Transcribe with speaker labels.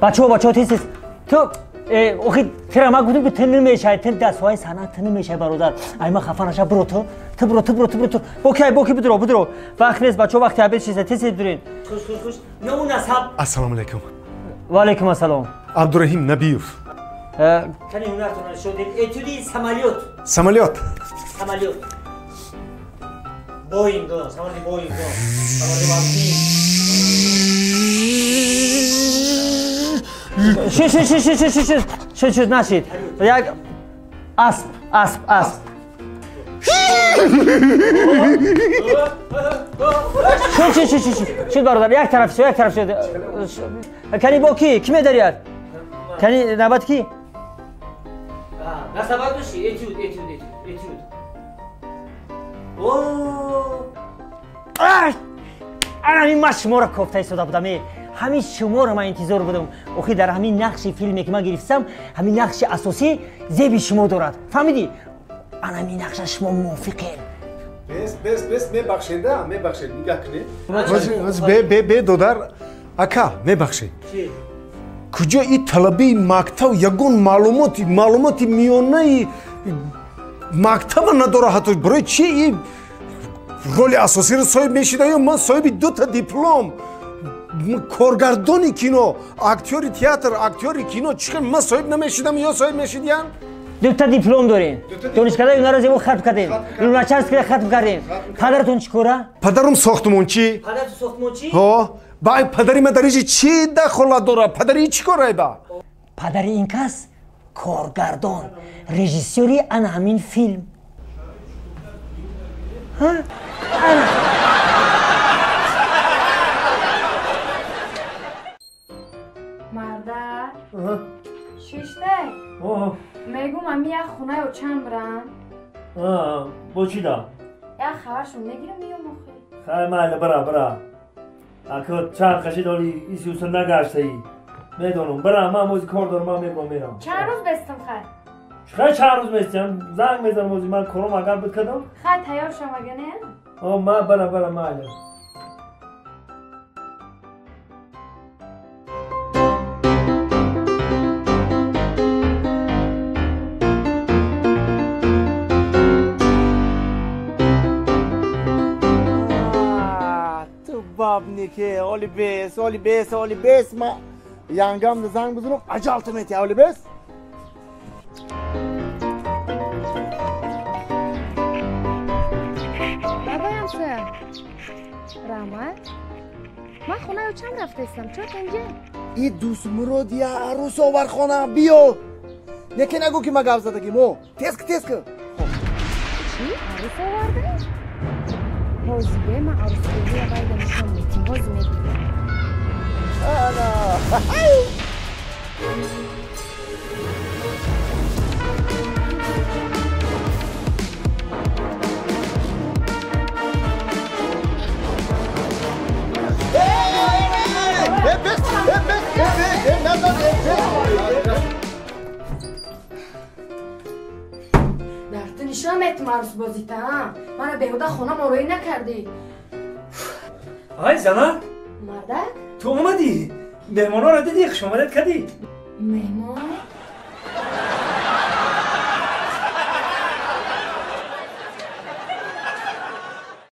Speaker 1: Бачаҳо, бачаҳо, тез тез. Ту охи тира ма гуфтам, ки ту намешавӣ, ту дастҳои санъат ту намешавӣ, бародар. Ай ма хафа наша, биро ту. Ту биро, ту биро, ту биро, ту. Боки ай боки бидро, бидро. Вақт нест, бачаҳо, вақти обед шиста, тез тез дурин. Хуш, хуш, хуш. Ному насаб.
Speaker 2: Ассалому алайкум.
Speaker 1: Ва алайкум ассалом.
Speaker 2: Абдураҳим Набиев.
Speaker 1: Кани ҳунартонро нишон диҳед. Этюди самолёт.
Speaker 2: Самолёт.
Speaker 1: Самолёт. Боинг, самолёти Боинг, самолёти вазмин. Шуд, шуд, шуд, шуд, шуд, шуд, шуд, шуд, нашид. Як асп, асп, асп. Шуд, шуд, шуд, шуд, шуд, бародар, як тараф шуд, як тараф шуд. Кани бо ки? Ки медарияд? Кани навбат ки? Насабат дошти? Этюд, этюд, этюд, этюд. Ана ҳамин ман шуморо кофта истода будам. Ҳамин шуморо ман интизор будам. Охи дар ҳамин нақши филме, ки ман гирифтам, ҳамин нақши асосӣ зеби шумо дорад. Фаҳмидӣ? Ана ҳамин нақша шумо мувофиқем.
Speaker 2: Бес, бес, бес, мебахшед, мебахшед, нигаҳ кунед. Бе, бе, бе, додар, ака, мебахшед. Куҷо и талабаи мактаб ягон маълумоти миёнаи мактаба надора, ҳатто барои чи и роли асосиро соҳиб мешида? Ё ман соҳиби дута диплом, коргардони кино, актёри театр, актёри кино, чӣ хел ман соҳиб намешидам ё соҳиб мешидиян?
Speaker 1: Дута диплом дорем, донишкадаи ҳунарро зебо хатм кардем, Луначарскиро хатм кардем. Падаратон чӣ кора?
Speaker 2: Падарам сохтмончӣ.
Speaker 1: Падаратон сохтмончӣ?
Speaker 2: Ҳо. Ба падари ман дар инҷи чӣ дахолат дорад? Падари чӣ кора ба?
Speaker 1: Падари ин кас коргардон, режиссёри ана ҳамин филм. Ана.
Speaker 3: Марда, шиштай? Мегум, ами як хонаё чанд бирам?
Speaker 4: Бо чӣ да?
Speaker 3: Як хабаршон мегирам, меём охи.
Speaker 4: Хай, майли, бира, бира. Ако чанд қаши дори, исюса нагаштаӣ. Медонам, бира, ман ози кор дорам, ман мебурам, мерам.
Speaker 3: Чанд рӯз бестам, хай?
Speaker 4: Хай, чанд рӯз местиям? Занг мезанам ози, ман кором агар буд кардам.
Speaker 3: Хай, тайёр шам, ага не?
Speaker 4: О, ма бира, бира, майли.
Speaker 5: Бабнике, оли бес, оли бес, оли бес, ма янгамда занг бизанам, ажал ту метия, оли бес.
Speaker 3: Бабаям са. Раҳмат. Ман хонаё чанд рафтаистам, чо танҷа?
Speaker 5: И дӯстмурод я арӯс овар хона, биё. Неке нагӯ, ки ма гап задагим, о. Тезки, тезки.
Speaker 3: Чӣ? Арӯс оварда? Ҳозир бе, ман арӯсбозиро байда нишон метим, ҳозир мебинам.
Speaker 5: Ана.
Speaker 3: Дар ту нишон метим арӯсбозита, мана беҳуда хона мороӣ накардӣ.
Speaker 4: Ай, занак!
Speaker 3: Мардак?
Speaker 4: Ту омадӣ? Меҳмонҳоро дидӣ, хушомадед кардӣ?
Speaker 3: Меҳмон?